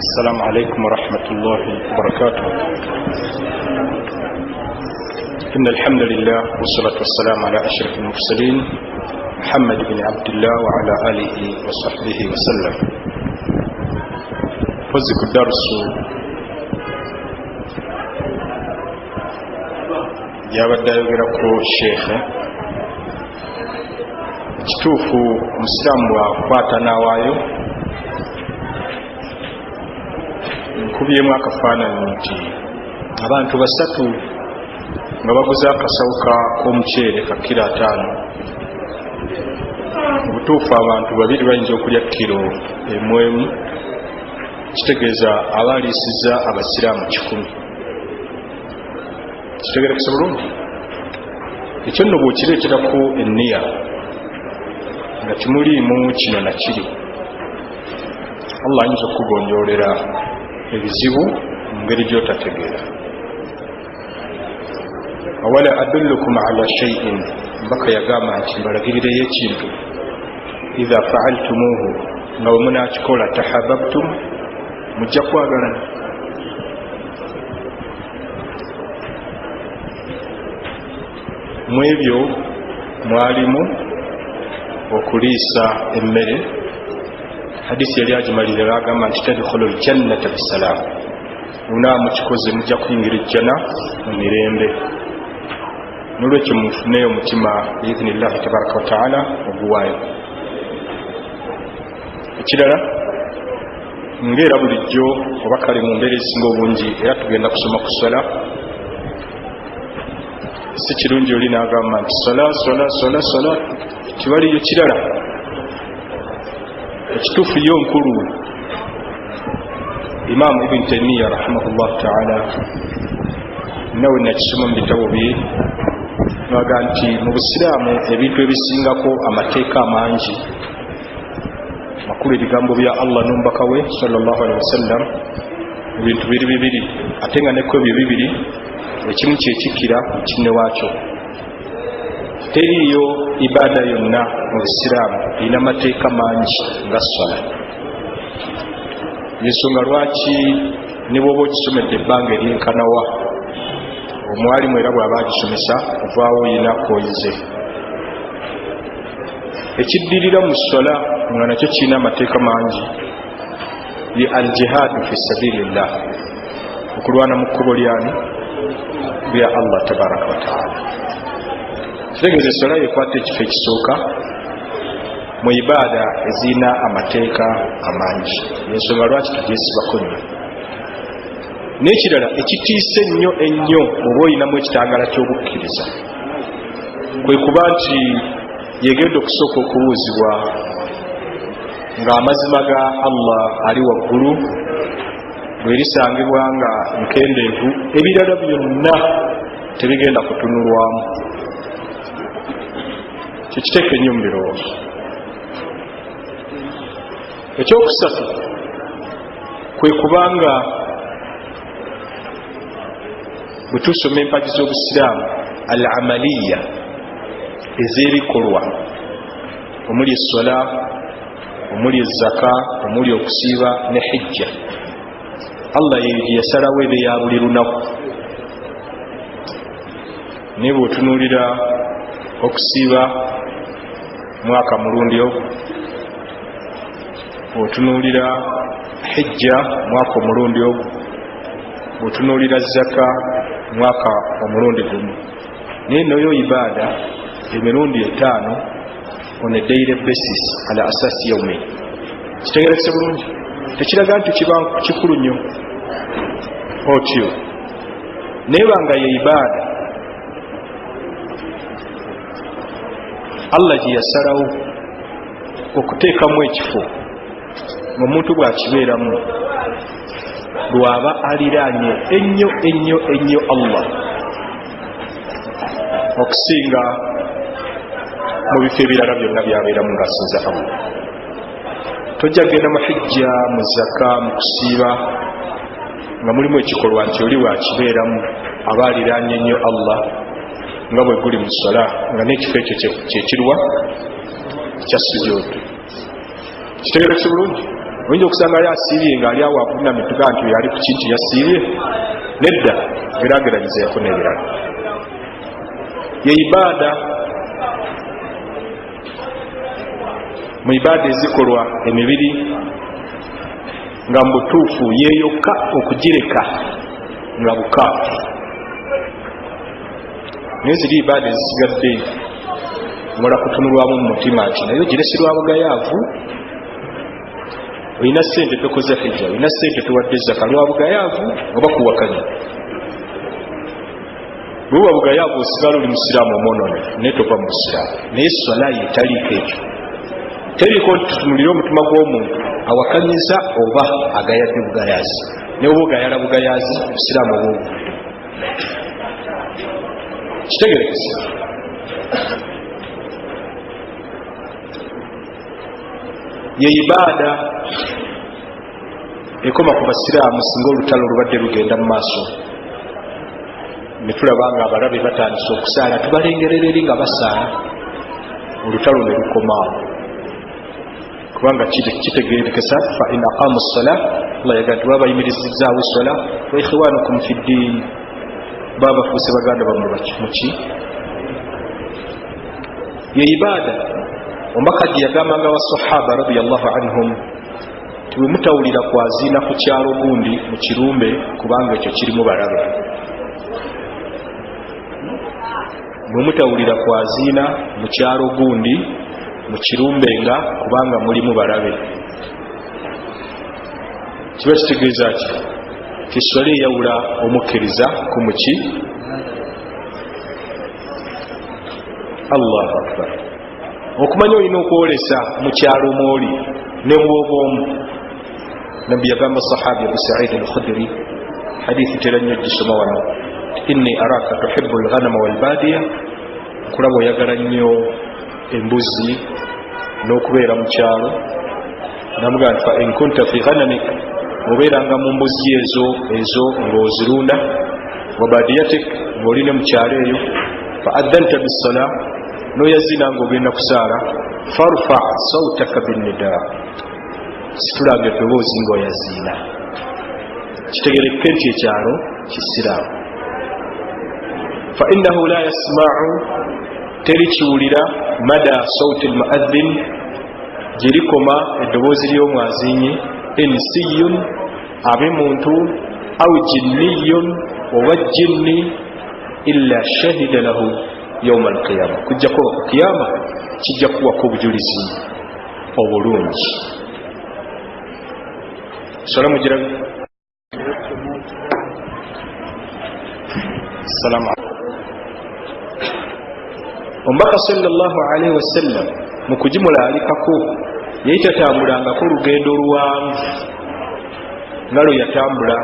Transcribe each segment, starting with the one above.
السلام عليكم ورحمة الله وبركاته. إن الحمد لله والصلاة والسلام على أشرف المرسلين محمد بن عبد الله وعلى آله وصحبه وسلم. فزك الدرس yabadde ayogerako sheekhe. Ekituufu omusiraamu bwakwata n'awaayo, nkubyemu akafaananyi nti abantu basatu nga baguze akasawo k'omuceere ka kiro 5. Obutuufu abantu babiri bayinza okulya kiro emu, kitegeeza aba aliisizza abasiraamu 100. Kitegerekese bulungi? Ekyo nno bw'okireeterako enniya nga timuliimu kino na kiri, Allah ayinza okugonjoolera ebizibu mu ngeri gy'otategeera. Awala adullukum ala shay'in, mbaka yagamba nti mbalagirireyo ekintu, idha fa'altumuhu, nga bwe munaakikola, tahabbabtum, mujja kwagalana. Mu ebyo mwalimu okuliisa emmere. Hadisi yali agimalirira agamba nti tadkhulu ljannata bisalaamu, munaa mukikoze mujja kuyingira ejjana mu mirembe. Nolwekyo mufuneyo omutima biidhinillahi tabaraka wataala oguwaayo. Ekirala, ngaera bulijjo oba kale mu mbeera ezisinga obungi era tugenda kusoma ku swala. Si kirungi oli n'agamba nti swala swala swala swala, tibaliyo kirala. Ekituufu yo nkulu, Imaamu Ibn Taymiya rahimahullahu taala nawe nakisoma mu bitabo bye, naga nti mu busiraamu ebintu ebisingako amateeka amangi makulu ebigambo bya Allah n'omubaka we sallallahu alaihi wasallam, ebintu biri bibiri, ate nga neko ebyo bibiri ekimu kyekikira kinne waakyo. Teriiyo ibaada yonna mu busiraamu erina amateeka mangi nga swala. Ensonga lwaki ne bw'oba ogisomedde ebbanga eryenkanawa, omwalimu era bw'aba agisomesa ovaawo oyina kwoyize. Ekiddirira mu swala nga nakyo kirina amateeka mangi ye aljihaadu fi sabilillah, okulwana mu kkubo lyani lya Allah tabaraka wataala. Kitegeeza eswala yekwata ekifo ekisooka mu ibaada ezirina amateeka amangi, ensonga lwaki tugyesibako nnyo. N'ekirala ekitiisa ennyo ennyo oba oyinamu ekitangala ky'obukkiriza kwe kuba nti yegenda okusooka okubuuzibwa ng'amazima ga Allah ali waggulu bwerisangibwa nga nkendeevu, ebirala byonna tebigenda kutunulwamu. Kyekiteeka ennyo mu birowoozo. Ekyokusatu kwe kubanga bwe tusoma empagi z'obusiraamu al amaliya ez'ebikolwa omuli essola, omuli ezaka, omuli okusiiba ne hijja, Allah yeyo gye yasalawo ebe ya buli lunaku. Naye bw'otunuulira okusiiba mwaka mulundi ogwo, bw'otunuulira hijja mwaka omulundi ogwo, bw'otunuulira zaka mwaka omulundi gumu, naye noyo ibaada emirundi 5 on a daily basis ala asasi yaumi. Kitegerekese bulungi? Tekiraga nti kiba kikulu nnyo otyo, naye banga ye ibaada Allah gye yasalawo okuteekamu ekifo ng'omuntu bw'akibeeramu lwaba aliraanye ennyo ennyo ennyo Allah okusinga mu bifo ebirala byonna by'abeeramu ng'asinza Allah. Tojja kugenda mu hijja, mu zaka, mu kusiiba nga mulimu ekikolwa nti oli bw'akibeeramu aba aliraanye ennyo Allah nga bwe guli mu swala, nga n'ekifo ekyo kyekirwa kya sujuudu. Kitegerekese bulungi. Oyinza okusanga ali asiibye ng'ali awo avunamye, tugaa nti oyo ali ku kinti yasiibye. Nedda, geraageranyizeeko n'ebirala. Ye ibaada mu ibaada ezikolwa emibiri nga mu butuufu yeeyokka okugireka nga bukaafu. Naye ziri ibaada ezisigadde ngola kutunulwamu mu mutima nti naye ogirese lwa bugayaavu. Olina ssente tokoze hijja, olina ssente towadde zaka, lwa bugayaavu oba kuwakanya. Bwe buba bugayaavu osigala oli musiraamu omwonone, naye tova mu busiraamu. Naye swala ye etaliiko ekyo, teriiko nti tutunulire omutima gw'omuntu awakanyiza oba agayadde bugayaazi. Naye oba ogayala bugayaazi, busiraamu oba obuvudde. Kitegerekese. Ye ibaada ekoma ku basiraamu singa olutalo lubadde lugenda mu maaso ne tulaba nga abalabe batandise okusaala, tubalengerera eri nga basaala, olutalo ne lukomaawo. Kubanga kitegerekesa fa in aqamu ssala, Allah yagaa nti baba bayimirizizaawo esswala, wa ikhwanukum fi ddiini, baba bafuuse baganda bammwe muki. Ye ibaada omubaka gye yagambanga basahaba radiyallahu anhum ti bwe mutawulira kwaziina ku kyalo gundi mu kirumbe, kubanga ekyo kirimu balabe. Bwe mutawulira kwaziina mu kyalo gundi mu kirumbe nga kubanga mulimu balabe, kiba kitegeeza ki? Ti swala eyawula omukkiriza ku muki. Allahu akbar. Okumanya olina okwolesa mu kyalo mwoli ne bwoba omu. Nabbi yagamba sahabi Abu Said al-Khudri, hadithi tera nnyo gisoma wano, inni araka tuhibbu al-ghanama wal-badiya, nkulaba oyagala nnyo embuzi n'okubeera mu kyalo. Namugamba nti fa in kunta fi ghanamik, obeeranga mu mbuzi ezo ng'ozirunda, wa badiyatik, ng'oli ne mu kyalo eyo, fa adhanta bis-sala, n'oyazina ng'ogenda kusaala, farfa sawtaka bin-nida, situlanga eddoboozi ng'oyaziina. Kitegerekeke nti ekyalo kisiraamu. Fa innahu la yasma'u, teri kiwulira mada sawti al-mu'adhdhin, gye likoma eddoboozi ly'omwazinyi, insiyun, abe muntu, au jinniyun, oba jinni, illa shahida lahu yawma al-qiyama, kujjako ku kiyama kijja kuwako obujulizi obulungi. Swala mugira. Assalamu omubaka sallallahu alaihi wasallam mu kugimulaalikako yali tatambulangako olugendo oluwanvu nga lwe yatambula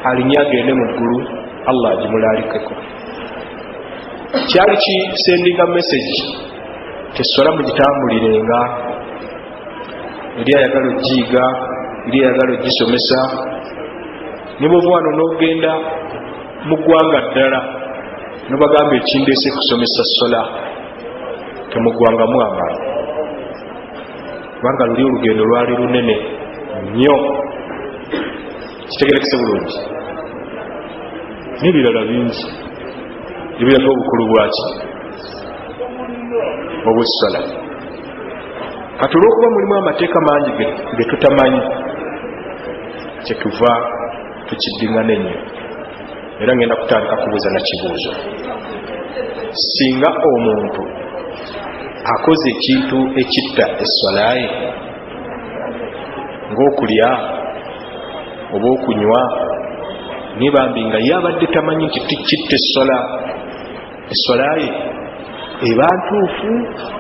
alinye agende mu ggulu Allah agimulaalikeko. Kyali kisendinga message teswala mugitambulirenga, eri ayagala ogiyiga, eri ayagala ogisomesa. Ne bw'ova wano n'ogenda mu ggwanga ddala nobagamba ekindeese kusomesa sola, temuggwangamu amaanyi, kubanga luli olugendo lwali lunene nnyo. Kitegerekese bulungi. N'ebirala bingi ebiraga obukulu bwaki obw'essala. Kati olw'okuba mulimu amateeka mangi ge tutamanyi, kyetuva tukiddingana ennyo. Era ngenda kutandika kubuuza na kibuuzo. Singa omuntu akoze ekintu ekitta esswala ye ng'okulya oba okunywa, naye bambi nga ye abadde tamanyi nti kitta esswala, esswala ye eba ntuufu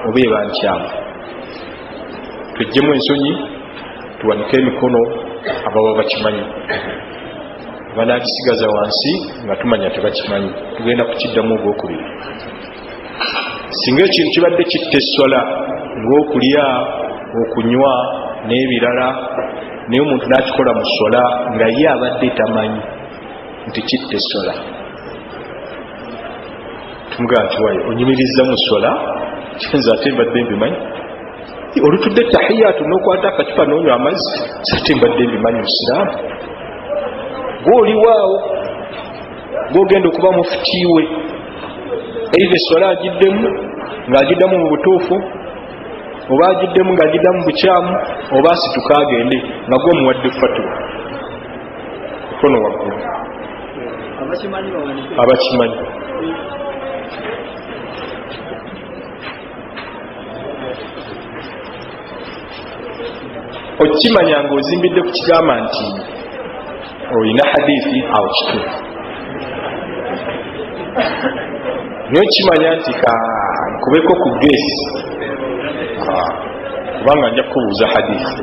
oba eba nkyamu? Tuggyemu ensonyi, tuwanike emikono ababa bakimanyi, banagisigaza wansi nga tumanya tebakimanyi. Tugenda kukiddamu ogwokubiri. Singa ekintu kibadde kitta esswala ng'okulya, okunywa n'ebirala, naye omuntu n'akikola mu swala nga ye abadde tamanyi nti kitta esswala, tumugamba nti waye onyumiriza mu swala, kyenza ate mbadde mbimanyi. Olutudde tahiyatu n'okwata akacupa n'onywa amazzi, sate mbadde mbimanyi musiraamu. Gwoliwaawo gwogenda okuba mufutiiwe, eitha eswala agiddemu ng'agiddamu mu butuufu, oba agiddemu ng'agiddamu mu bukyamu, oba asituka agende nga gwomuwadde fatuwa. Mikono waggulu abakimanyi. Okimanya ng'ozimbidde ku kigamba nti olina hadithi, awo kituufu. Naye okimanya nti kankubeko ku geesi, kubanga nja kukubuuza hadithi.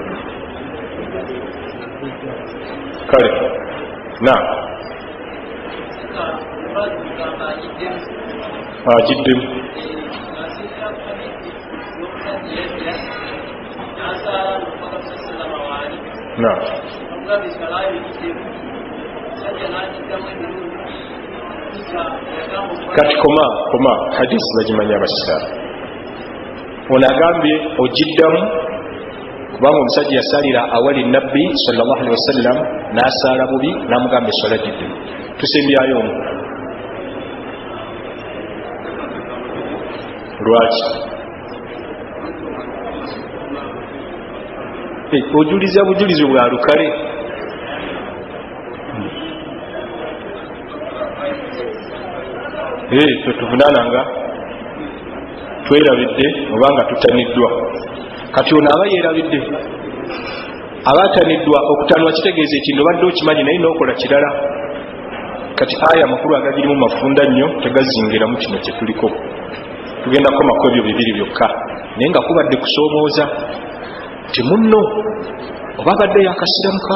Kale na agiddemu na kati koma hadisi bagimanya abasiraamu. Ono agambye ogiddamu kubanga omusajja yasalira awali nabbi sallallahu alaihi wasallam n'asaala bubi, n'amugamba eswala giddemu. Tusembyayo omu. Lwaki ojuliza bujulizi bwa lukale? Twetuvunaana nga twerabidde obanga tutaniddwa. Kati ono aba yeerabidde, aba ataniddwa. Okutanwa kitegeeza ekintu obadde okimanyi naye n'okola kirala. Kati aya amakulu agagirimu mafunda nnyo, tegazingiramu kino kyetuliko. Tugenda kukomako ebyo bibiri byokka, naye nga kubadde kusoomooza nti munno oba abadde yakasiramuka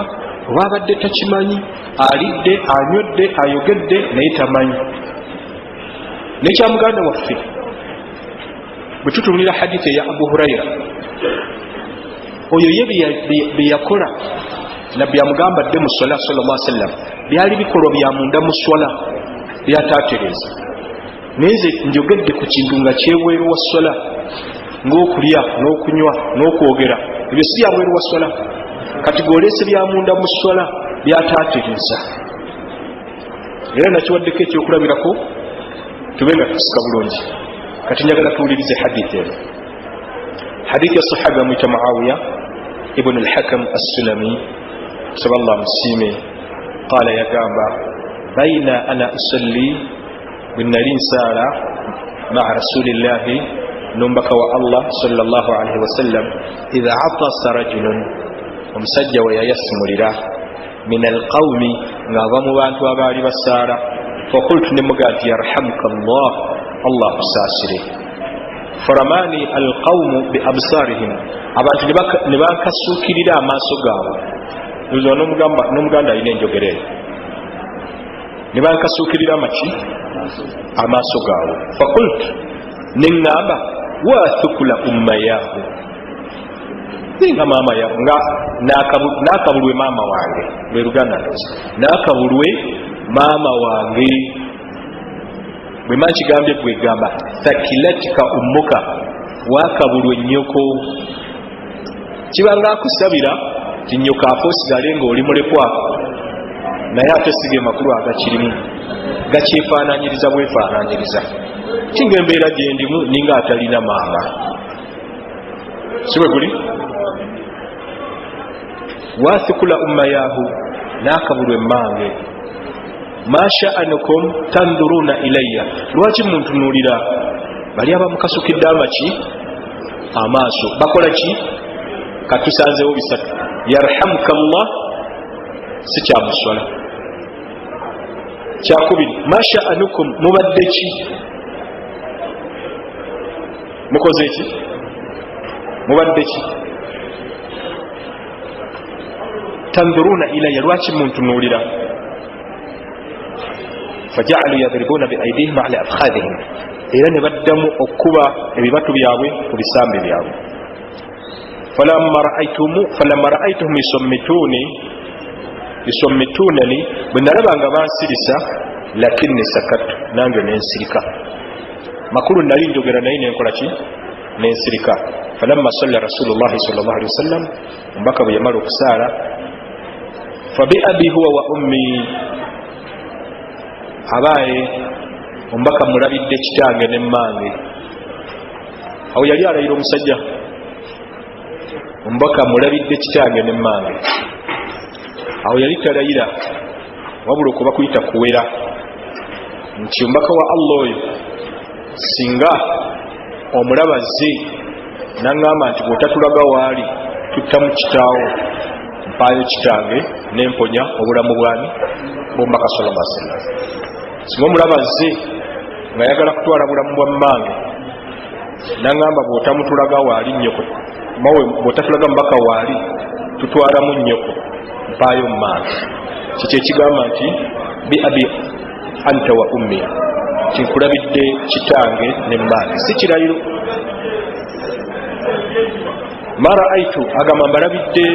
oba abadde takimanyi, alidde, anywedde, ayogedde naye tamanyi. Nekya muganda waffe bwe tutunulira hadithi eya Abu Huraira, oyo ye bye yakola nabbi amugamba dde mu swala sallallahu alaihi wasallam, byali bikolwa bya munda mu swala byatatereeza. Naye nze njogedde ku kintu nga kyebweru wa swala, ng'okulya n'okunywa n'okwogera, ebyo si byabweru wa swala. Kati gwoleese bya munda mu swala byatatereeza. Era nakiwaddeko ekyokulabirako tube nga tusika bulungi. Kati njagala tuwulirize hadithi eno, hadithi ya sahaba amwita Muawiya ibn al-Hakam as-Sulami, saba Allah musiime. Qala, yagamba baina ana usalli, bwe nali nsaala maa rasulillahi, n'omubaka wa Allah sallallahu alaihi wasallam, idha atasa rajulun, omusajja we yayasimulira, min alqawmi, ng'ava mu bantu abaali basaala. Fakultu, nemuga nti yarhamuka Allah, Allah akusaasire. Faramani alqawmu bi absarihim, abantu ne bankasuukirira amaaso gaabwe. N'omuganda alina enjogera eyo, ne bankasuukirira amaki amaaso gaabwe. Fakultu, neŋŋamba wathukula ummayahu, nga maama yahu, nga n'akabulwe maama wange, lwe luganda ndowooza, n'akabulwe maama wange. Bwe mba nkigambye gwe gamba thakilatika ummuka, wakabulwe nnyoko. Kibanga akusabira ti nnyoko afe osigale ng'oli mulekwa, naye ate siga amakulu agakirimu gakyefaananyiriza bwefaananyiriza, kinga embeera gye ndimu ninga atalina maama. Si bwe guli? Wathukula ummayahu, n'akabulwe emmange. Ma sha'anukum tanduruna ilayya, lwaki muntunuulira? Bali abamukasukidde amaki amaaso bakola ki? Katusanzeewo bisatu. Yarhamuka Allah, si kyamuswala. Kyakubiri, ma sha'anukum, mubadde ki? Mukoze ki? Mubadde ki? Tanduruna ilayya, lwaki muntunuulira? Faja'alu yadribuna biaidihim ala afkhadhihim, era ne baddamu okukuba ebibatu byabwe ku bisambi byabwe. Falamma ra'aytuhum yusommitunani, bwe nalaba nga bansirisa, lakinni sakattu, nange nensirika. Makulu nali njogera naye nenkola ki? Nensirika. Falamma salla Rasulullahi sal llah alihi wasallam, omubaka bwe yamala okusaala, fabi abi huwa wa ummi, abaaye omubaka mulabidde kitange nemmange. Awo yali alayira omusajja, omubaka mulabidde kitange nemmange. Awo yali talayira, wabula okuba kuyita kuwera nti omubaka wa Allah oyo singa omulaba zze naŋŋamba nti bw'otatulaga waali tuttamu kitaawo, mpaayo kitange nemponya obulamu bwani bwomubaka salla llah sallam. Singa omulaba zze nga ayagala kutwala bulamu bwa mmange naŋŋamba bw'otamutulaga waali nnyoko, bw'otatulaga mubaka waali tutwalamu nnyoko, mpaayo mmange. Kiki ekigamba nti bi abi anta wa ummi, nti nkulabidde kitange ne mmange, si kirayiro. Ma raaitu, agamba mbalabidde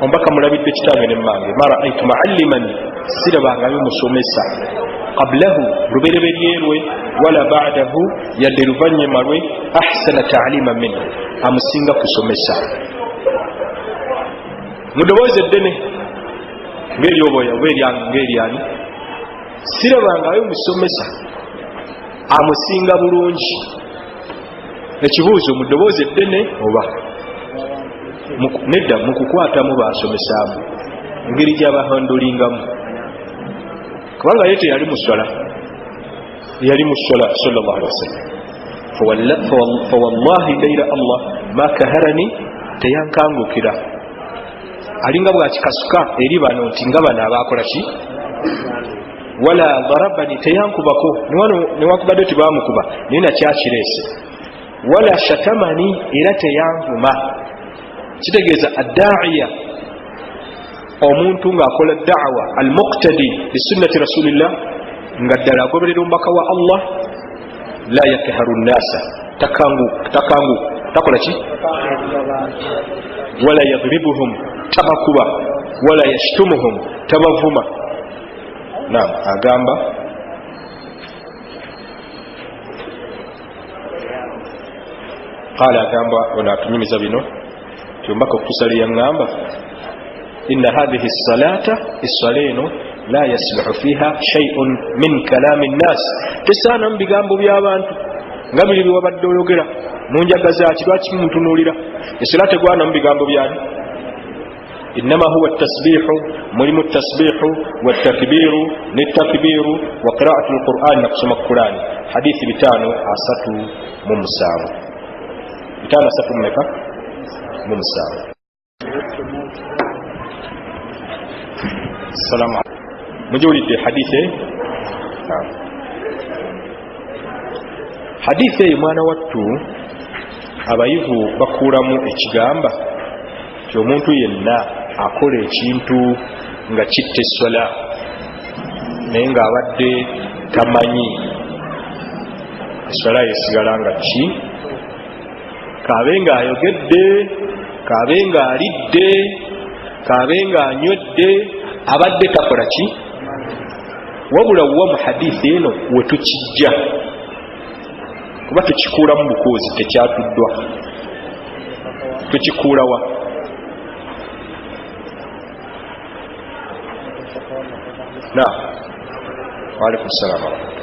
omubaka mulabidde kitange ne mmange. Ma raaitu mualliman, sirabangayo musomesa, qablahu lubereberye lwe, wala badahu yadde luvanyuma lwe, ahsana taalima minhu, amusinga kusomesa. Mu ddoboozi eddene ngaeryoboya oba ngaeryani, sirabangayo musomesa amusinga bulungi. Ekibuuzo, mu ddoboozi eddene oba nedda? Mukukwatamu basomesaamu engeri gyabahandulingamu, kubanga ye teyali muswala, yali muswala sal llah alihi wasallam. Fawallahi gaira Allah ma kaharani, teyankangukira, alinga bwakikasuka eri bano nti nga bano abakola ki, wala darabani, teyankubako, newankubadde tibamukuba naye nakyakireese, wala shatamani, era teyanvuma. Kitegeeza addaiya, omuntu ng'akola da'wa almuqtadi bisunnati rasulillah, nga ddala agoberera omubaka wa Allah, la yakharu nnasa, takangu takangu takola ki, wala yadribuhum, tabakuba, wala yashtumuhum, tabavuma. Nam agamba qala, agamba ono atunyumiza bino ti omubaka okutuusa lye yaŋŋamba inna hathihi salata, esswala eno la yasluhu fiha shaiun min kalami nnas, tesaanamu bigambo by'abantu nga biri biwabadde oyogera munjagazaki, lwaki muntunuulira? Eswala tegwanamu bigambo byani. Innama huwa tasbihu, mulimu tasbihu watakbiru netakbiru wa qiraatu lqurani, nakusoma kurani. Hadithi 537, 530 mumeka mu 7. Salamu, mugiwulidde hadithi eyo? Hadithi eyo mwana wattu abayivu bakuulamu ekigamba ti omuntu yenna akola ekintu nga kitta esswala naye ng'abadde tamanyi, esswala yesigala nga ki, kaabe ng'ayogedde, kaabe ng'alidde, kaabe ng'anywedde, abadde takola ki. Wabula wa mu hadithi eno wetukijja kuba tukikuulamu bukuuzi, tekyatuddwa, tukikuulawa? Na waalaikum salam warahmatullah.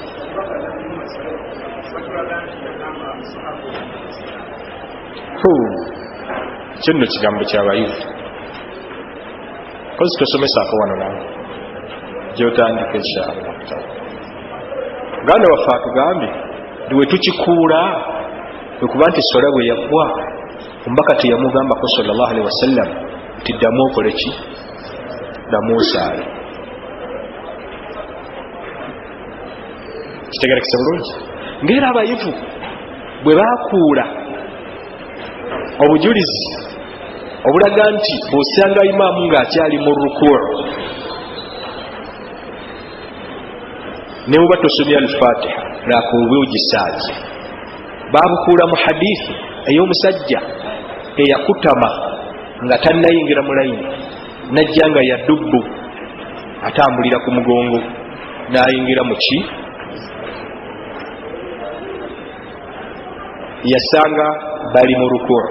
Kyo nno kigambo kyabayivu, kozi tosomesaako wano nawe gyotandika inshallah. Muganda waffe atugambye nti wetukikuula kwekuba nti sola bwe yaggwa omubaka teyamugambako sal llah alihi wasallam nti ddamu okole ki, ddamu osaale. Kitegerekese bulungi ngaera abayivu bwe bakuula obujulizi obulaga nti bw'osanga imaamu ng'akyali mu rukuu nebuba tosomye alfatiha lakuoba ogisaaze, babukuula mu hadithi ey'omusajja eyakutama nga tannayingira mu layini, najja nga yadubbu atambulira ku mugongo n'ayingira mu ki. Yasanga bali mu rukuu.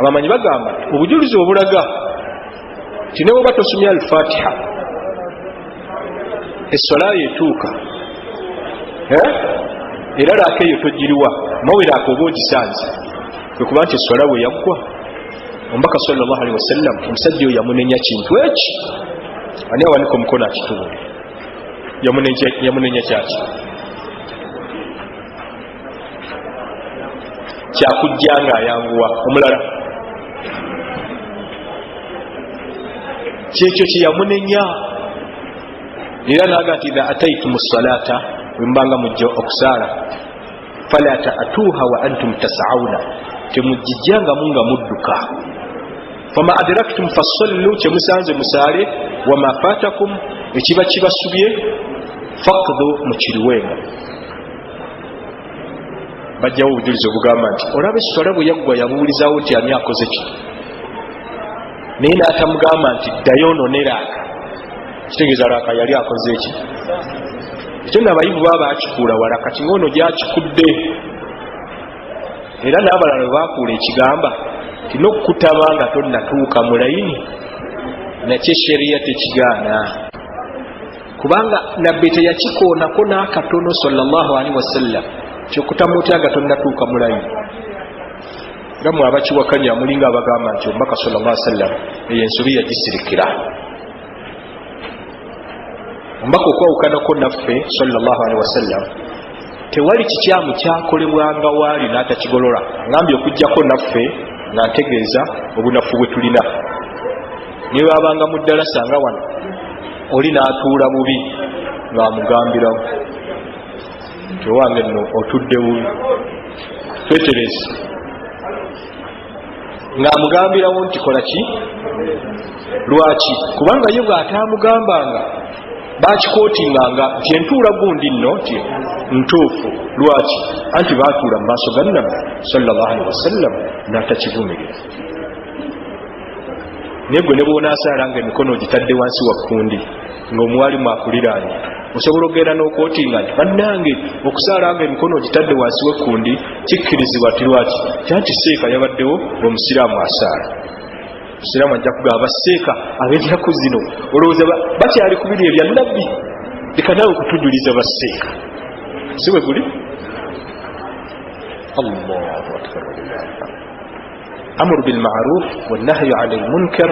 Abamanyi bagamba obujulizi obulaga nti ne bwoba tosomye Alfatiha essola yetuuka, era raaka eyo togiriwa maweraaka oba ogisanze, kwekuba nti essola bwe yaggwa omubaka sallallahu alaihi wasallam omusajja oyo yamunenya kintu eki. Ani awanika omukono akitubule? Yamunenya kyaki? Kyakujja nga ayanguwa. Omulala kyekyo kyeyamunenya, era naga nti idha ataitum salata, wembanga mujja okusaala, fala taatuha wa antum tasauna, temugijjangamu nga mudduka. Fama adraktum fasallu, kyemusanze musaale, wama fatakum, ekiba kibasubye faqdu, mukiriwenga. Bajjawo obujulizi obugamba nti olaba eswala bwe yaggwa yabuulizaawo nti ani akoze kino, naye n'atamugamba nti ddayo onone raaka, kitegeeza raaka yali akoze eki. Ekyo nno abayivu baba bakikuula wala, kati ngaono gyakikudde. Era n'abalala bwe bakuula ekigamba ti n'okukutaba nga tonnatuuka mu layini nakyo sheriya tekigaana, kubanga nabbi teyakikoonako n'akatono sallallahu alaihi wasallam kyokutamu otya nga tonnatuuka mu layini. Nga mwe abakiwakanya mulinga abagamba nti omubaka sallallahu alaihi wasallam eyo ensobi yagisirikira. Omubaka okwawukanako naffe sallallahu alaihi wasallam tewali kikyamu kyakolebwanga waali n'atakigolola. Ngambye okujjako naffe nga ntegeeza obunafu bwe tulina. Niwe babanga mu ddalasa nga wano oli n'atuula bubi ng'amugambirawo nti owange nno otudde bubi, twetereze, ng'amugambirawo nti kola ki? Lwaki? Kubanga ye bw'ataamugambanga bakikootinganga nti entuula gundi nno nti ntuufu. Lwaki? Anti baatuula mu maaso ga Nabbi sallallahu alaihi wasallam n'atakivumirira. Naye gwe ne bw'onaasaala nga emikono ogitadde wansi wa kkundi ng'omuwalimu akuliraanye, osobola okugenda n'okootinga nti bannange okusaala nga emikono ogitadde wansi w'ekkundi kikkirizibwa. Ti lwaki? Kyanti seeka yabaddewo ng'omusiraamu asaala. Musiraamu ajja kugamba baseeka ab'ennaku zino olowooza bakyali ku biri ebya Nabbi, leka naawe okutujuliza baseeka. Si bwe guli? Allahu akbar walillahi alhamd. Amru bilmaruf wannahyu ani lmunkar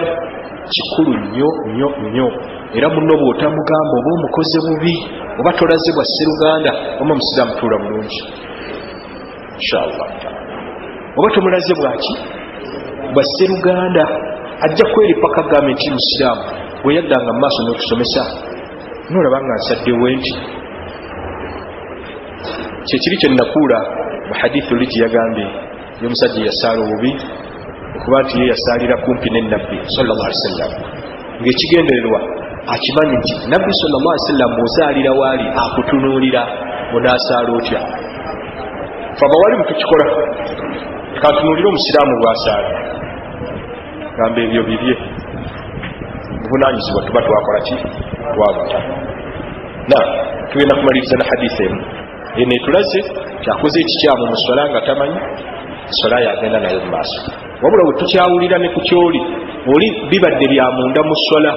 kikulu nnyo nnyo nnyo. Era munno bw'otamugamba oba omukoze bubi oba tolaze bwa sseruganda, oba omusiraamu tuula bulungi inshallah taala, oba tomulaze bwaki bwa sseruganda, ajja kweripaka agambe nti musiraamu bwe yaddanga mu maaso n'okusomesa nolaba nga nsaddewo nti kyekiri kye nakuula mu hadithi oli gye yagambye y'omusajja eyasaala obubi okuba nti ye yasaalira kumpi ne Nabbi sallallahu alaihi wasallam, ng'ekigendererwa akimanyi nti Nabbi sallallahu alaihi wasallam bw'osaalira waali akutunuulira onaasaala otya. Fe abawalimu tukikola, kantunuulire omusiraamu bw'asaala, gamba ebyo bibye, buvunaanyizibwa tuba twakola ki? Twabuta. Na tugenda kumaliriza na hadithi emu eno etulaze kyakoze ekikyamu mu swala nga tamanyi, swala yagenda nayo mu maaso. Wabula bwe tukyawulira ne ku kyoli oli bibadde bya munda mu swala,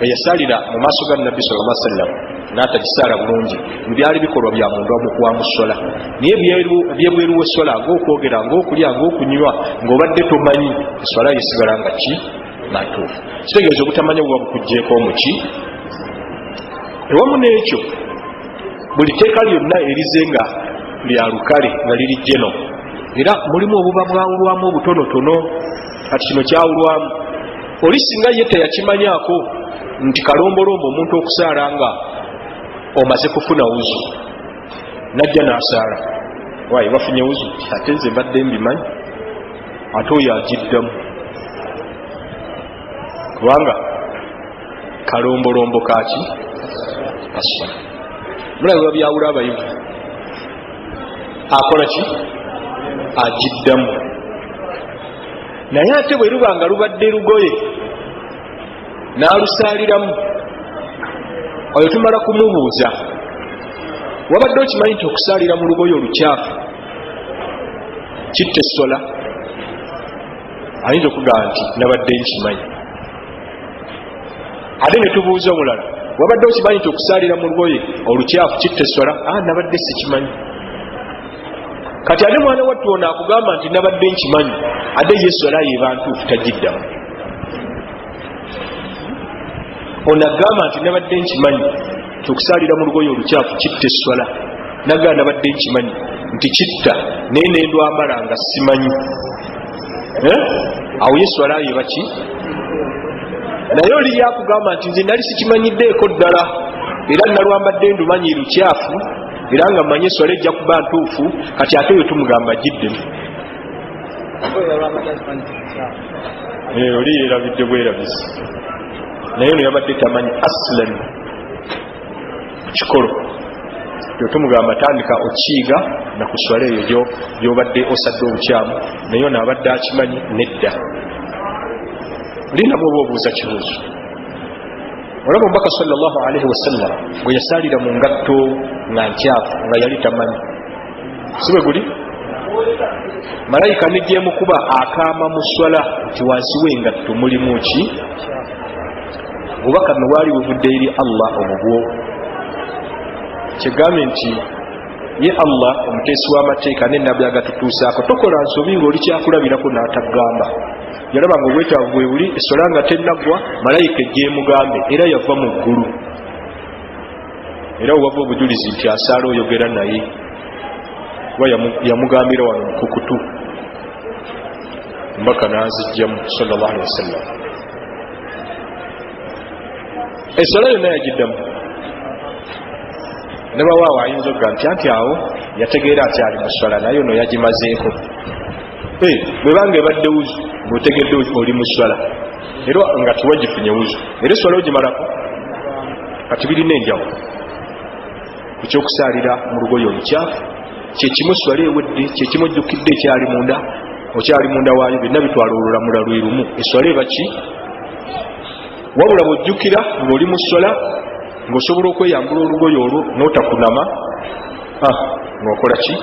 eyasaalira mu maaso ga Nabbi sallallahu alaihi wasallam n'atagisaala bulungi, byali bikolwa bya munda wa mu swala, naye ebyebweru w'eswala ng'okwogera ng'okulya ng'okunywa ng'obadde tomanyi, eswala yesigala nga ki? Matuufu. Kitegeeza obutamanya buba bukuggyeko omuki. Ewamu n'ekyo buli tteeka lyonna erize nga lya lukale nga liri jeno, era mulimu obuba bwawulwamu obutonotono. Kati kino kyawulwamu oli singa ye teyakimanyaako nti kalombolombo omuntu okusaala nga omaze kufuna wuzu, najja n'asaala, waayi wafunye wuzu, ate nze mbadde mbimanyi, ate oyo agiddamu kubanga kalombolombo kaki? Kaswala. Mulabe babyawula abayivu, akola ki? Agiddamu. Naye ate bwe luba nga lubadde lugoye n'alusaaliramu, oyo tumala kumubuuza Wabadde okimanyi nti okusaalira mu lugoye olukyafu kitta essola? Ayinza okugamba nti nabadde nkimanyi. Ate ne tubuuza omulala, wabadde okimanyi nti okusaalira mu lugoye olukyafu kitta essola? Nabadde sikimanyi. Kati ate mwana wattu ono akugamba nti nabadde nkimanyi, ate ye essola yeba ntuufu tagiddamu. Ono agamba nti nabadde nkimanyi nti okusaalira mu lugoye olukyafu kitta essola, nagamba nabadde nkimanyi nti kitta, naye nendwambala nga simanyi. Awo ye essola yeba ki? Naye oli yakugamba nti nze nali sikimanyiddeeko ddala, era nalwambadde ndumanyi lukyafu, era nga mmanyi essola ejja kuba ntuufu. Kati ate oyo tumugamba giddemu. Oli yerabidde bwerabizi, naye ono yabadde tamanyi aslan kikolo. Tumugamba tandika okiiga nakuswala eyo gyobadde osadde obukyamu, naye ono abadde akimanyi nedda. Linamu oba obuuza kibuuzo. Olaba omubaka sallallahu alaihi wasallam bwe yasaalira mu ngatto nga nkyafu, nga yali tamanyi, si bwe guli? Malayika negyemukuba akaama mu swala nti wansi w'engatto mulimu ki? Obubaka nno bwali buvudde eri Allah obubwo. Kyegambye nti ye Allah omuteesi w'amateeka n'ennabbi agatutuusaako, tokola nsobi ng'oli kyakulabirako n'atagamba. Yalaba nga obwetaavu bwe buli, essola nga tennaggwa, malayika ejjeemugambe, era yava mu ggulu. Era wewava obujulizi nti asaala oyogera naye, kuba yamugambira wano mukukutu, mbaka n'azijjamu sallallahu alaihi wasallam. Essola yonna yagiddamu. Nebawaawo ayinza okuga nti anti awo yategeera akyali mu swala, naye ono yagimazeeko. Bwebanga ebadde wuzu ng'otegedde oli mu swala, era nga tiwagifunye wuzu, era eswala ogimalako. Kati birina enjawulo ku kyokusaalira mu lugoye olukyafu. Kyekimu swala ewedde, kyekimu ojjukidde ekyali munda, okyali munda waayo, byonna bitwala olulamula lwe lumu. Eswala eba ki? Wabula bw'ojjukira ng'oli mu swala ng'osobola okweyambula olugoye olwo n'otakunama, ng'okola ki?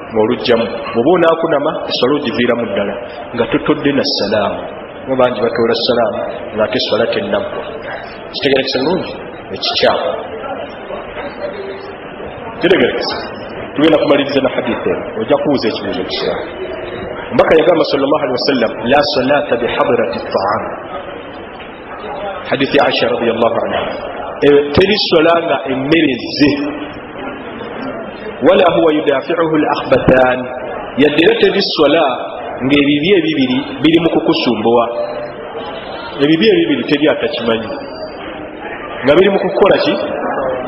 Ng'olugjamu. Bw'oba onaakunama eswala ogiviiramu ddala nga totodde na salaamu. Kuba bangi batoola salaamu ng'ate eswala tennaggwa. Kitegerekese bulungi ekikyamu? Kitegerekese. Tugenda kumaliriza na hadithi eno, ojja kubuuza ekibuuzo ekirala. Omubaka yagamba sallallahu alaihi wasallam, la salata bihadrati taam. Hadithi ya Aisha radiyallahu anha, teri swala nga emmere ezze, wala huwa yudafiuhu al-akhbathan, yadde era teri swala ng'ebibi ebibiri biri mu kukusumbuwa. Ebibi ebibiri teri atakimanyi nga biri mu kukukola ki?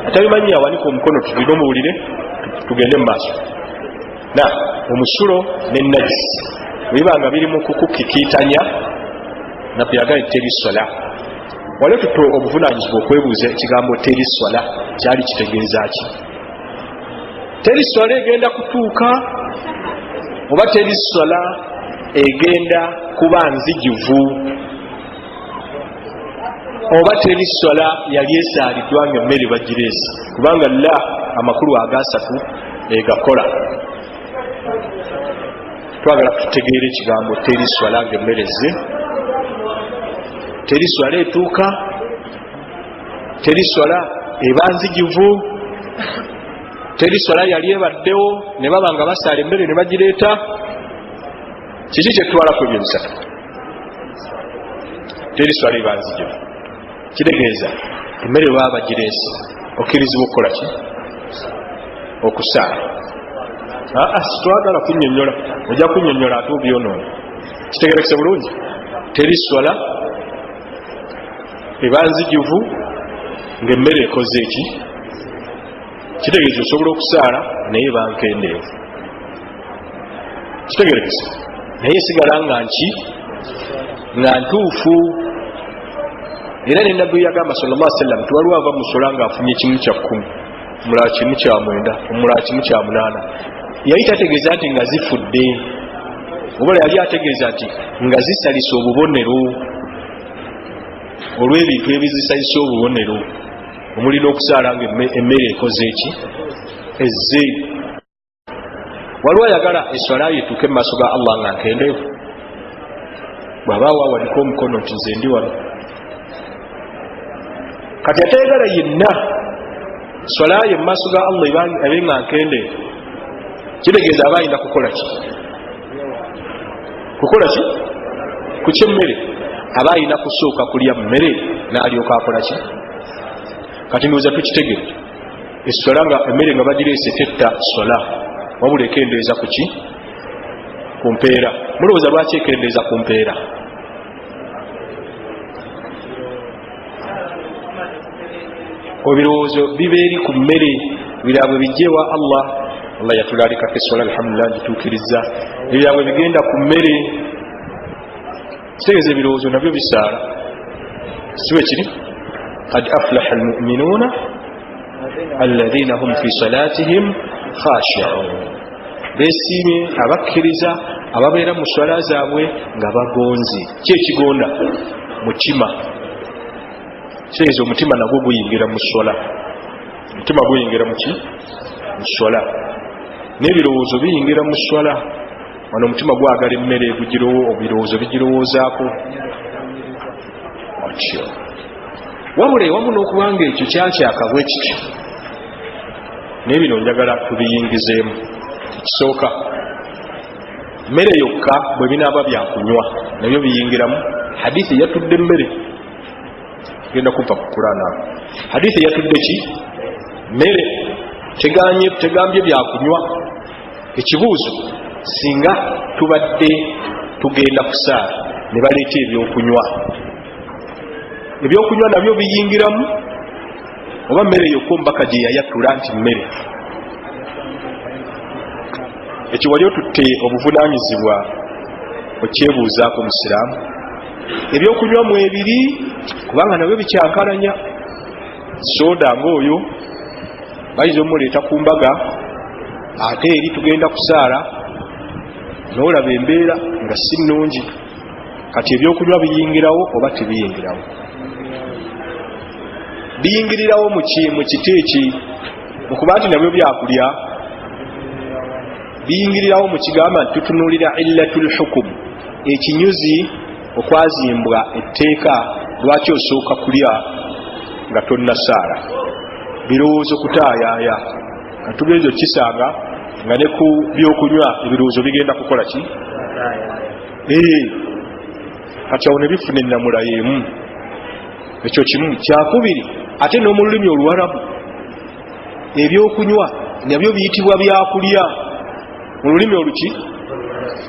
Atabimanyi awanika omukono tugende omuwulire, tugende mu maaso. Na omusulo ne najisi bwe biba nga biri mu kukukikiitanya, nabbi yagambye teri swala. Wali tuto obuvunaanyizibwa okwebuuza ekigambo teri swala kyali kitegeeza ki? Teri swala egenda kutuuka, oba teri swala egenda kuba nzijuvu, oba teri swala yali esaaliddwa nga emmere bagireese? Kubanga la amakulu agasatu egakola. Twagala tutegeere ekigambo teri swala nga emmere ezze, teri swala etuuka, teri swala eba nzijuvu, teri swala yali ebaddewo ne baba nga basaala emmere ne bagireeta. Kiki kyetutwalako ebyo ebisatu? Teri swala eba nzijuvu kitegeeza emmere baba bagireese, okkirizibwa okukola ki? Okusaala. Sitwagala kunnyonnyola, ojja kunnyonnyola ate obyonoona. Kitegerekese bulungi? Teri swala eba nzijuvu ng'emmere ekoze eki? Kitegeeza osobola okusaala naye eba nkendeevu. Kitegerekese? Naye esigala nga nki? Nga ntuufu. Era ne nabbi yagamba sallallahu alaihi wasallam nti waliwo ava mu swala ng'afunye 1/10, omulala 1/9, omulala 1/8. Yali tategeeza nti nga zifudde, oba yali ategeeza nti nga zisalisa obubonero olw'ebintu ebizisalisa obubonero, omuli n'okusaala nga emmere ekoze eki? Ezze. Waliwo ayagala eswala yetuuke mu maaso ga Allah nga nkendeevu? Bw'abaawo awanika omukono nti nze ndi wano. Kati atayagala yenna swala ye mu maaso ga Allah ebe nga nkendeevu, kitegeeza aba ayina kukola ki? Kukola ki ku kyemmere? Aba ayina kusooka kulya mmere n'alyoka akola ki? Kati ndowooza tukitegere, eswala nga emmere nga bagireese tetta swala, wabula ekendeeza ku ki? Ku mpeera. Mulowooza lwaki ekendeeza ku mpeera? Ebirowoozo biba eri ku mmere, birabwe bijje wa Allah. Allah yatulalikako eswala, alhamdulillah ngituukiriza. Ebirabwe bigenda ku mmere, kitegeeza ebirowoozo nabyo bisaala, si bwe kiri? Qad aflaha almuminuuna alladhina hum fi salatihim khashi'un, besiimye abakkiriza ababeera mu swala zaabwe nga bagonze. Ki ekigonda? Mutima. Kitegeeza omutima nagwo guyingira mu swala. Omutima guyingira muki? Mu swala. N'ebirowoozo biyingira mu swala. Wano omutima gwagala emmere, ebirowoozo bigirowoozaako otyo. Wabula ewamu n'okubanga ekyo kyakyaka bwe kityo, naye bino njagala tubiyingizeemu. Ekisooka, mmere yokka bwe binaaba byakunywa nabyo biyingiramu. Hadithi yatudde mmere, genda kuva ku Kurana. Hadithi yatudde ki? Mmere. Tegambye byakunywa. Ekibuuzo, singa tubadde tugenda kusaala ne baleeta ebyokunywa, ebyokunywa nabyo biyingiramu oba mmere yokka omubaka gye yayatula nti mmere? Ekyo wali otutte obuvunaanyizibwa okyebuuzaako musiraamu. Ebyokunywa mwebiri, kubanga nabyo bikyankalanya. Soda ng'oyo bayinza omuleeta ku mbaga, ate eri tugenda kusaala n'olaba embeera nga si nnungi. Kati ebyokunywa biyingirawo oba tebiyingirawo? Biyingirirawo mu kiti eki? Mukuba nti nabyo byakulya biyingirirawo mu kigamba nti tutunuulira illatul hukum, ekinyuzi okwazimbwa etteeka lwaki osooka kulya nga tonnasaala. Birowoozo kutaayaaya. Katugenza okisanga nga ne ku byokunywa ebirowoozo bigenda kukola ki? Kati awo ne bifuna ennamula y'emu. Ekyo kimu. Kyakubiri, ate n'omu lulimi Oluwarabu ebyokunywa nabyo biyitibwa byakulya. Mu lulimi oluki?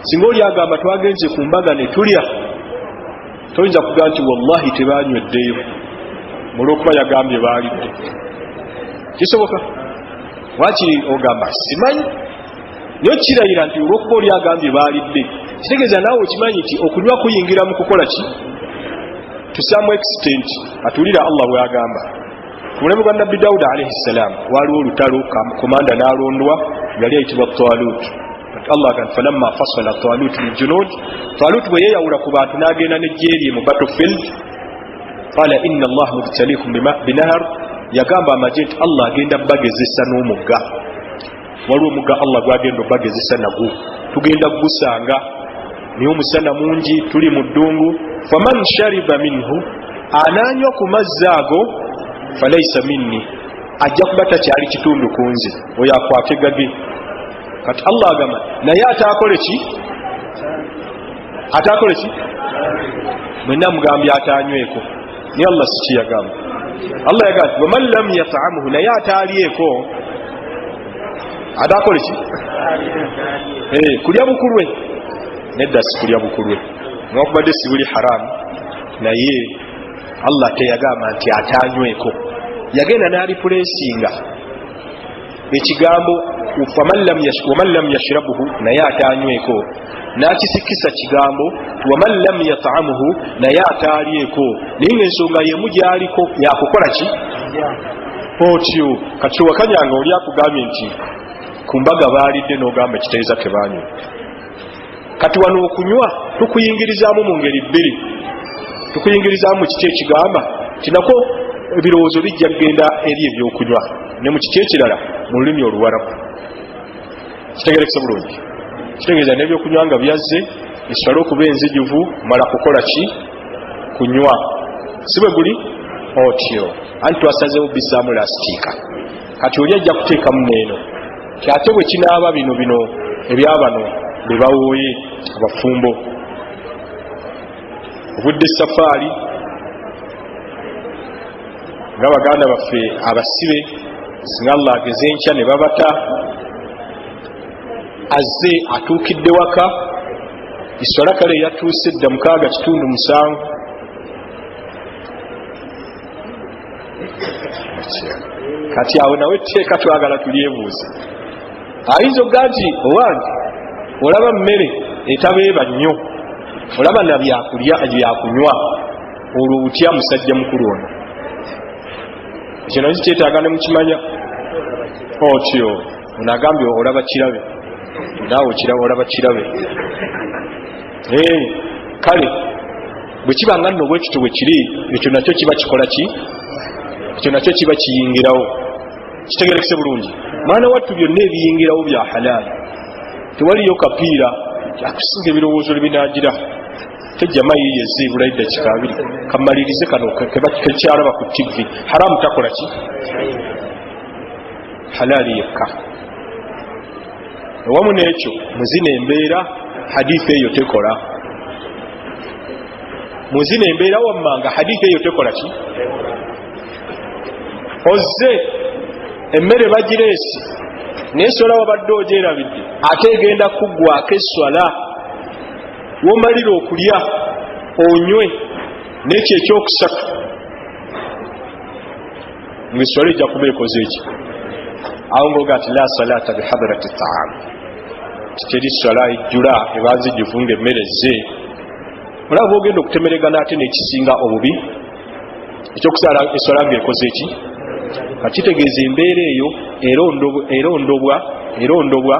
Singa oli agamba twagenze ku mbaga ne tulya, toyinza kugamba nti wallahi tebanyweddeyo olw'okuba yagambye baalidde. Kisoboka? Lwaki ogamba simanyi? Naye okirayira nti olw'okuba oli agambye baalidde, kitegeeza naawe okimanyi nti okunywa kuyingira mu kukola ki? To some extent. Atuulira Allah bw'agamba ku mulembe gwa Nabbi Dawuda alaihi ssalam, waliwo olutalo, komanda n'alondwa, yali ayitibwa Talut. Allah agamba falamma fasala Talut ljunud, Talut bwe yeeyawula ku bantu n'agenda n'eggye lye mu battlefield, qala inna Allah mubtaliikum binahar, yagamba amagye nti Allah agenda bagezesa n'omugga. Waliwo omugga Allah gwagenda obagezesa nagwo, tugenda kugusanga naye omusana mungi, tuli mu ddungu. Faman shariba minhu, anaanywa ku mazzi ago, falaisa minni, ajja kuba takyali kitundu ku nze, oyo akwate gage. Kati Allah agamba naye ataakole ki? Ataakole ki? Mwenna mugambye ataanyweko, naye Allah si kiyagamba. Allah yagamba nti waman lam yat'amhu, naye ataalyeko ataakole ki? Kulya bukulwe? Nedda, si kulya bukulwe, newankubadde si buli haramu, naye Allah teyagamba nti ataanyweko. Yagenda n'alipulesinga ekigambo waman lam yashrabuhu, naye ataanyweko, n'akisikisa kigambo waman lam yat'amuhu, naye ataalyeko, naye ng'ensonga yemu gy'aliko yakukola ki? Otyo. Kati owakanyanga oli akugambye nti ku mbaga baalidde, n'ogamba ekitegeeza tebanywa. Kati wano okunywa tukuyingirizaamu mu ngeri bbiri. Tukuyingirizaamu mu kiti ekigamba nti nako Ebirowoozo bijja kugenda eri ebyokunywa ne mu kiti ekirala mu lulimi Oluwarabu. Kitegerekese bulungi? Kitegeeza n'ebyokunywa nga byazze, eswala okuba enzijuvu mala kukola ki? Kunywa. Si bwe guli otyo? Anti twasazeewo bisaamu lasitiika, kati oli ajja kuteekamu neeno. Ate bwe kinaaba bino bino ebyabano be bawooye abafumbo, obudde safaari nga baganda baffe abasibe, singa Allah ageze enkya ne babata, azze atuukidde waka, iswala kale yatuuse dda 6:37. Kati awo nawe etteeka twagala tulyebuuze. Ayinza okuga nti owange olaba mmere etabeeba nnyo, olaba na byakulya byakunywa, olwo butya musajja mukulu ono? Ekyo nakyo kyetaaga ne mukimanya otyo. Ono agambye olaba kirabe, naawe okiraba olaba kirabe. Kale bwe kiba nga nno bwekityo bwe kiri, ekyo nakyo kiba kikola ki? Ekyo nakyo kiba kiyingirawo. Kitegerekese bulungi? Mwana wattu byonna ebiyingirawo bya halaali, tewaliyo kapiira akusinga ebirowoozo lwebinagira. Tejjama yiye ezibula eddakiika 2 kamalirize kano kekyalaba ku TV. Haramu takola ki? Halaali yekka. Ewamu n'ekyo muzina embeera hadithi eyo tekola. Muzina embeera wammanga hadithi eyo tekola ki? Ozze emmere bagireesi, naye swala wabadde ogyerabidde, ate egenda kuggwako eswala. Womalira okulya onywe n'ekyo ekyokusatu, ngaeswala ejja kuba ekoze eki? Awo ngaoga nti la salata bihadrati taam, titeri swala ejjula ebanzijuvu nga emmere ezze. Olaba bwogenda okutemeregana ate n'ekisinga obubi ekyokusaala eswala ngaekoze eki? Kakitegeeza embeera eyo erondobwa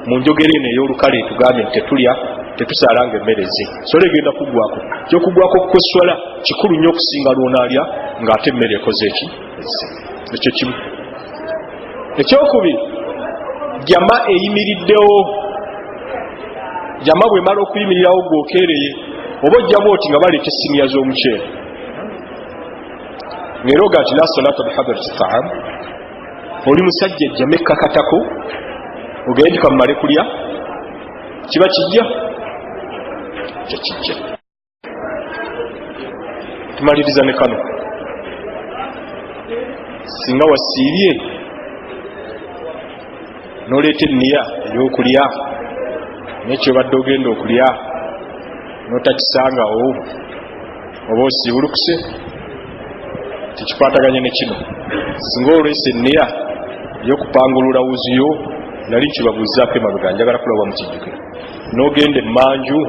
mu njogera eno ey'olukale etugambye nti tetulya tetusaala nga emmere ezze. Swala egenda kuggwako. Ekyokuggwako kweswala kikulu nnyo okusinga lwonaalya ng'ate emmere ekoze eki? Ezze. Ekyo kimu. Ekyokubiri, jama eyimiriddewo. Jama bwemala okuyimirirawo gwokeereye, oba ojja bwoti nga baleeta essiniya z'omuceere, ng'era oga nti la salata bihadrati taam. Oli musajja jjama ekkakatako ogende nti kamumale kulya, kiba kijja tekijja. Tumaliriza ne kano. Singa wasiibye n'oleeta enniya ey'okulya n'ekyobadde ogenda okulya n'otakisangawo, oba osiibulukuse, tekikwataganye ne kino. Singa olwesa enniya ey'okupangulula wuzuyo, nali nkibabuuzaako emabega, njagala kulaba mukijjukira, n'ogenda emmanju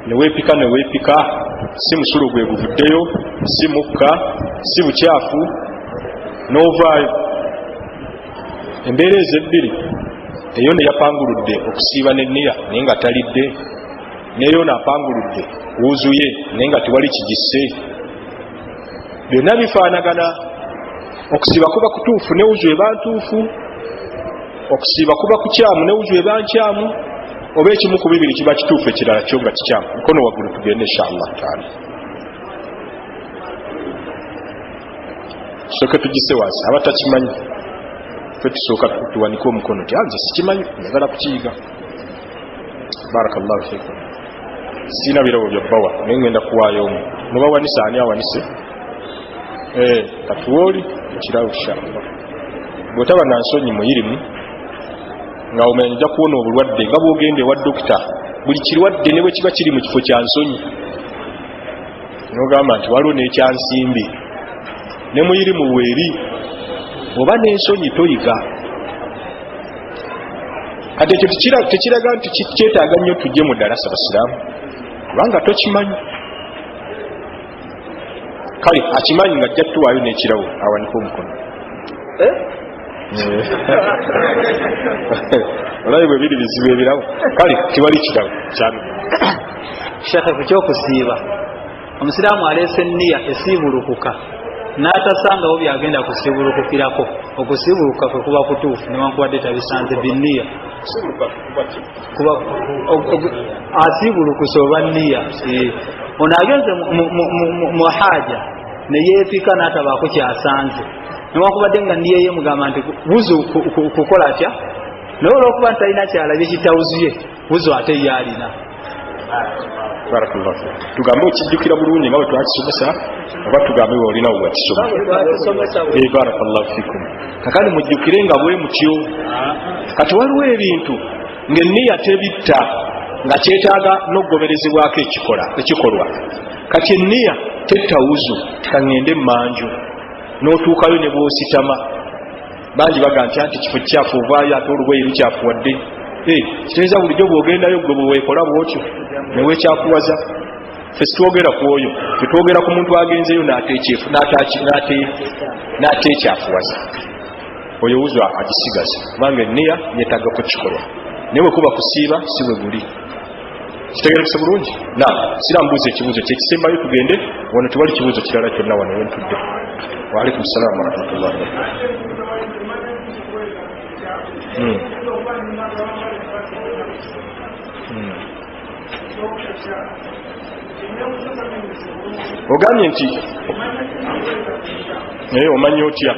neweepika neweepika, si musulo gwe guvuddeyo, si mukka, si bukyafu, n'ovaayo. Embeera ezo ebbiri, eyo ne yapanguludde okusiiba n'enniya naye nga talidde, n'eyo naapanguludde wuzuye naye nga tewali kigisse, byonna bifaanagana. Okusiiba kuba kutuufu ne wuzu eba ntuufu, okusiiba kuba kukyamu ne wuzu eba nkyamu, oba ekimu ku bibiri kiba kituufu ekirala kyo nga kikyamu. Mikono waggulu tugende inshallah taala. Tusooke tugise wansi abatakimanyi, ffe tusooka tuwanike omukono nti nze sikimanyi, njagala kukiyiga. Barakallahu fikum. Sirina birabo bya bbawa naye ngenda kuwaayo omu. Mubawanise, ani awanise? Katuwooli ekirabo inshallah. Bw'otaba na nsonyi muyirimu nga omanya ojja kuwona obulwadde nga bw'ogenda ewa dokita, buli kirwadde ne bwe kiba kiri mu kifo kya nsonyi n'ogamba nti waliwo n'ekyansimbi ne muyirimu weeri, oba n'ensonyi toyiga. Kati ekyo tekiraga nti kyetaaga nnyo tujje mu ddalasa basiraamu, kubanga tokimanyi. Kale akimanyi nga ajja tuwaayo n'ekirabo, awanike omukono. Olabe bwe biri bizibu ebirabo. Kale tewali kirabo kyanu. Shekhe, ku kyokusiiba omusiraamu aleese enniya esiibulukuka N'atasangawo byagenda kusibulukukirako, okusibuluka kwe kuba kutuufu newankubadde tabisanze binniya. Kuba asibulukuse oba nniya. Ono agenze mu haja ne yeepika n'atabaako kyasanze, newankubadde nga nniya ye mugamba nti wuzu kukola atya, naye olwokuba nti talina kyalabye kitawuzuye, wuzu ate ye alina. Barakallahu fik. Tugambe okijjukira bulungi nga bwe twakisomesa oba tugambe olina we wakisoma? Barakallahu fikum. Kakati mujjukire nga bwe mutyo. Kati waliwo ebintu ng'enniya tebitta nga kyetaaga n'okugoberezebwako ekikolwa. Kati enniya tetta wuzu, kaŋŋende mmanju n'otuukayo ne bw'ositama. Bangi baga nti anti kifo kikyafu, ovaayo ate olugoye lukyafuwadde. Kitegeeza bulijjo bw'ogendayo gwe bweweekola bw'otyo newekyakuwaza. Ffe situwogera ku oyo, tetwogera ku muntu agenzeyo n'ateekyafuwaza. Oyo wuzu agisigaza kubanga enniya yeetaaga kukikolwa, naye bwe kuba kusiiba si bwe guli. Kitegerekese bulungi? Na sira mbuuza ekibuuzo kyekisembayo tugende wano, tewali kibuuzo kirala kyonna wano wentudde. Waalaikum salaamu warahmatullahi wabarakatuh. Ogambye nti naye omanyi otya?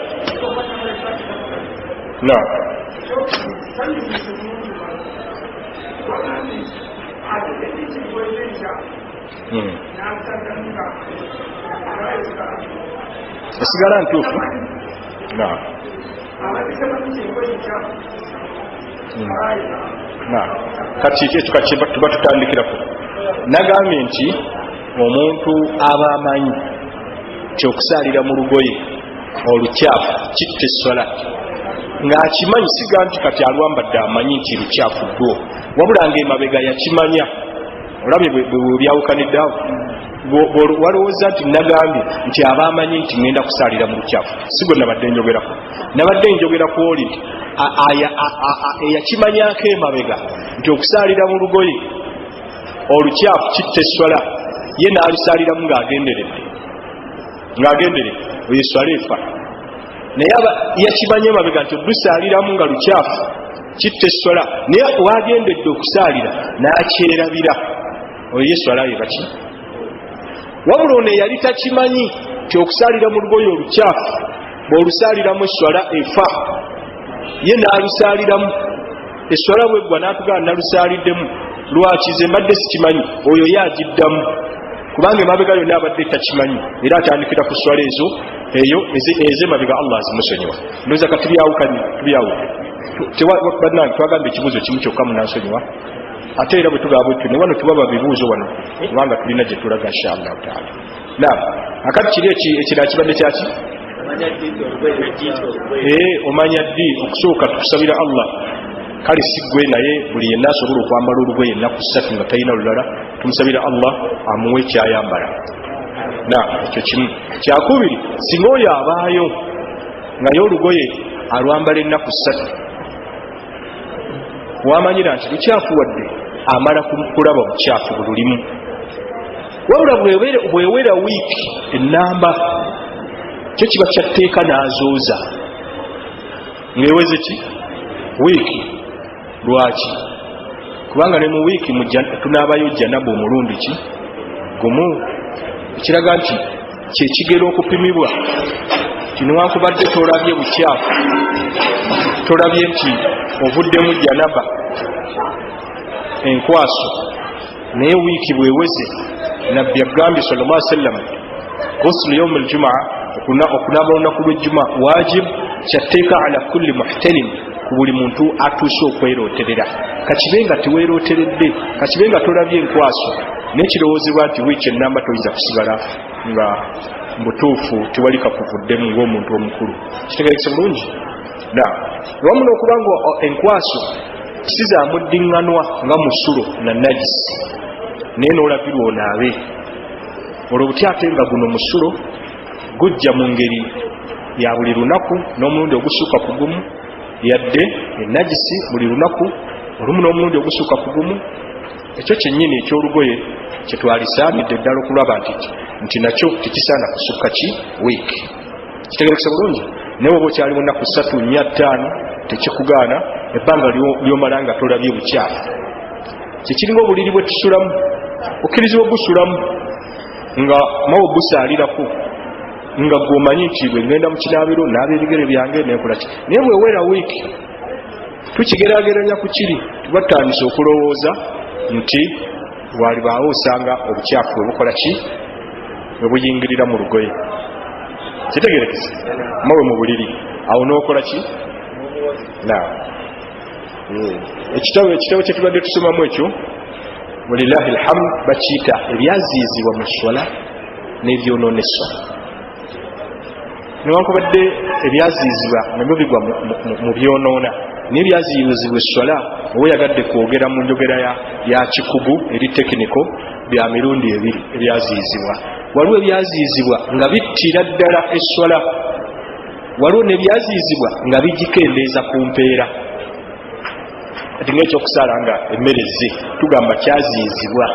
Na esigala ntuufu. Na na kati ekyo kati tuba tutandikirako. Nagambye nti omuntu aba amanyi nti okusaalira mu lugoye olukyafu kitta esswala, ng'akimanyi, siga nti kati alwambadde amanyi nti lukyafu ddwo, wabula ng'emabega yakimanya. Olabye bwe byawukanidde awo, walowooza nti nagambye nti aba amanyi nti ŋŋenda kusaalira mu lukyafu, si gwe nabadde njogerako. Nabadde njogera ku oli nti eyakimanyako emabega nti okusaalira mu lugoye olukyafu kitta esswala, ye n'alusaaliramu ng'agenderedde, oyo esswala efa. Naye yakimanya emabega nti olusaaliramu nga lukyafu kitta esswala, naye wagendedde okusaalira n'akyerabira, oyo ye esswala ye baki. Wabula ono eyali takimanyi nti okusaalira mu lugoye olukyafu bw'olusaaliramu esswala efa, ye n'alusaaliramu esswala bweggwa n'atugamba nalusaaliddemu, lwaki ze mbadde sikimanyi, oyo ye agiddamu kubanga emabega yonna abadde takimanyi, era atandikira ku swala ezo eyo ez'emabega Allah azimusonyiwa. Ndowooza kati tubyawukanye, tubyawudde. Bannange twagamba ekibuuzo kimu kyokka munansonyiwa, ate era bwe tugaba bwetyo ne wano tubaba bibuuzo wano kubanga tulina gye tulaga insha Allahu taala. Naam, akati kiri ekirala kibadde kyaki? Omanya ddi okusooka tukusabira Allah, kale si ggwe naye buli yenna asobola okwambala olugoye ennaku ssatu nga talina lulala, tumusabira Allah amuwe kyayambala. Na ekyo kimu. Kyakubiri, singa oyo abaayo nga ye olugoye alwambala ennaku ssatu, wamanyira nti lukyafuwadde, amala kulaba bukyafu bululimu, wabula bwewera wiiki ennamba kyo kiba kyatteeka n'azooza ng'eweze ki wiiki. Lwaki? Kubanga ne mu wiiki tunaabayo janabu omulundi ki gumu, ekiraga nti kyekigera okupimibwa nti newankubadde tolabye bukyafu, tolabye nti ovuddemu janaba enkwaso, naye wiiki bweweze Nabbi agambye sallallahu alaihi wasallam ghuslu yawm aljumaa, okunaaba olunaku lw'ejjuma wajib, kyatteeka ala kulli muhtalim, ku buli muntu atuuse okwerooterera, kakibe nga teweerooteredde, kakibe nga tolabye enkwaso, naye kirowoozebwa nti wiiki ennamba toyinza kusigala nga mbutuufu tewali kakuvuddemu ng'omuntu omukulu. Kitegerekese bulungi? Na wamu n'okuba nga enkwaso si za muddiŋŋanwa nga musulo na najisi, naye n'olagirwa onaabe olwo buti, ate nga guno musulo gujja mu ngeri ya buli lunaku n'omulundi ogusukka ku gumu, yadde enagisi buli lunaku olumu n'omulundi ogusukka ku gumu. Ekyo kyennyini eky'olugoye kyetwalisaanidde ddala okulaba nti nakyo tekisaana kusukka ki wiiki. Kitegerekesa bulungi. Naye oba okyali mu nnaku 3, 4, 5 tekikugaana ebbanga lyomala nga tolabye bukyafu. Kyekiringa obuliri bwe tusulamu, okkirizibwa ogusulamu nga mawe ogusaalirako nga gwomanyi nti bwe ngenda mu kinaabiro naaba ebigere byange nenkola ki. Naye bwewera wiiki tukigeraageranya ku kiri, tuba tutandise okulowooza nti walibaawo osanga obukyafu bwe bukola ki, bwe buyingirira mu lugoye. Kitegerekese mawe mu buliri awo n'okola ki. Ekitabo ekitabo kyetubadde tusomamu ekyo walillahi alhamd bakiyita ebyaziizibwa mu swala n'ebyonoona esswala. Newankubadde ebyaziizibwa nabyo bigwa mu byonoona, naye ebyaziizibwa esswala oba oyagadde kwogera mu njogera ya kikugu eri tekiniko bya mirundi ebiri. Ebyaziizibwa waliwo ebyaziizibwa nga bittira ddala esswala, waliwo n'ebyaziizibwa nga bigikendeeza ku mpeera. Kati ng'ekyokusaala nga emmere zze tugamba kyaziizibwa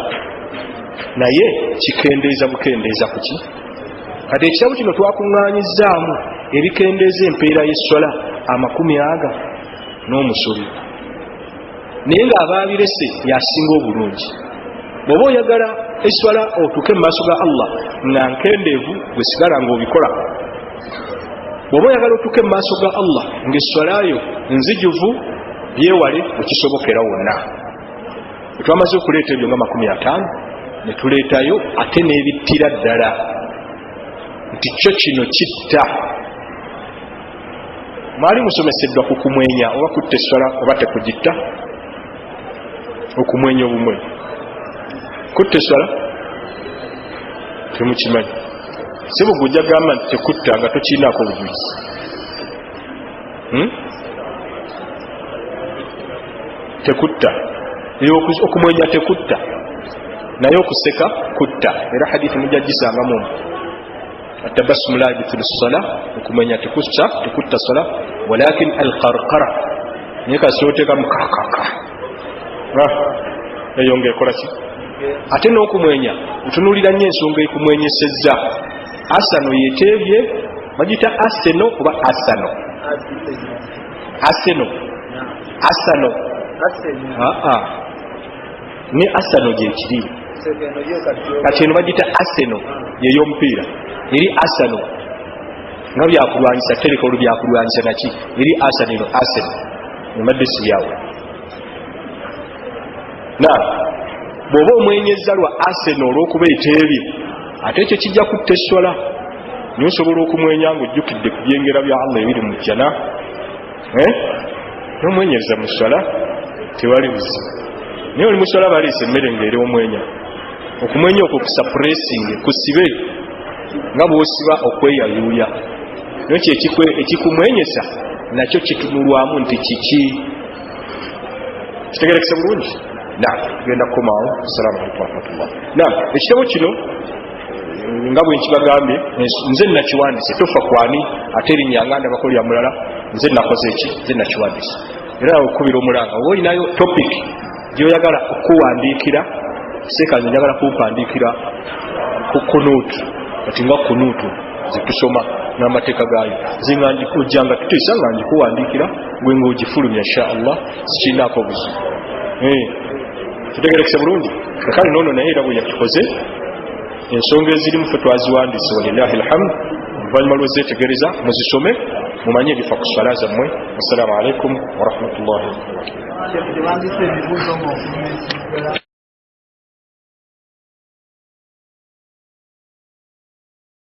naye kikendeeza bukendeeza kuki. Kati ekitabo kino twakuŋŋaanyizzaamu ebikendeeza empeera y'esswala 27, naye ng'abaabirese yasinga obulungi. Bw'oba oyagala esswala otuuke mu maaso ga Allah nga nkendeevu, gwe sigala ng'obikola. Bw'oba oyagala otuuke mu maaso ga Allah ng'esswalayo nzijuvu, byewale wekisobokera wonna. Twamaze okuleeta ebyo nga 50 ne tuleetayo ate n'ebittira ddala nti kyo kino kitta. Mwali musomeseddwa ku kumwenya oba kutta esswala oba tekugitta? Okumwenya obumwenyi kutta esswala temukimanyi. Sibugu ojja gamba nti tekutta nga tokiinaako obujulizi. Tekutta, okumwenya tekutta, naye okuseka kutta. Era hadithi mujja gisangamu atabassumu la yubtilu ssala, okumwenya tekutta, tekutta ssala, walakin alqarqara, naye kasi oteekamu kakaka eyo ngaekola ki. Ate n'okumwenya otunuulira nnyo ensonga ekumwenyesezza. Asano yeteebye, bagiyita aseno oba asano? Aseno, asano ne asano gyekiri. Kati eno bagiyita aseno yey'omupiira, eri asano nga byakulwanyisa tereka olwo byakulwanyisa naki, eri asano eno aseno emadde si byawe. Na bw'oba omwenyeza lwa aseno olw'okuba eteebye, ate ekyo kijja kutta esswala. Naye osobola okumwenya ng'ojjukidde ku byengera bya Allah ebiri mu jjana, nomwenyereza mu swala tewali buzibu. Naye oli muswala baleese emmere ng'eri omwenya, okumwenya okwo kusapuresinge kusibe nga bw'osiba okweyayuuya. Naye kyo ekikumwenyesa nakyo kitunulwamu nti kiki. Kitegerekese bulungi. Naam, tugenda kukomaawo. Assalamu alaikum warahmatullah. Naam, ekitabo kino nga bwe nkibagambye nze nakiwandiise, tofa kwani ate erinnya nga ndabako lya mulala, nze nakoze eki, nze nakiwandiise. Era okukubira omulanga oba olinayo topic gyoyagala okuwandiikira, seeka nze njagala kumpandiikira ku kunuutu. Kati nga kunuutu zetusoma n'amateeka gaayo, nze nga ojja nga tuteesa nga ngikuwandiikira gwe ng'ogifulumya insha Allah, sikiinaako obuzibu. Kitegerekese bulungi. Kale noono naye era bwe yakikoze ensonga ezirimu ffe twaziwandiise walillahi alhamd. Oluvannyuma lw'ozeetegereza muzisome mumanye ebifa ku swala zammwe. Wassalamu alaikum warahmatullahi wabarakatuh.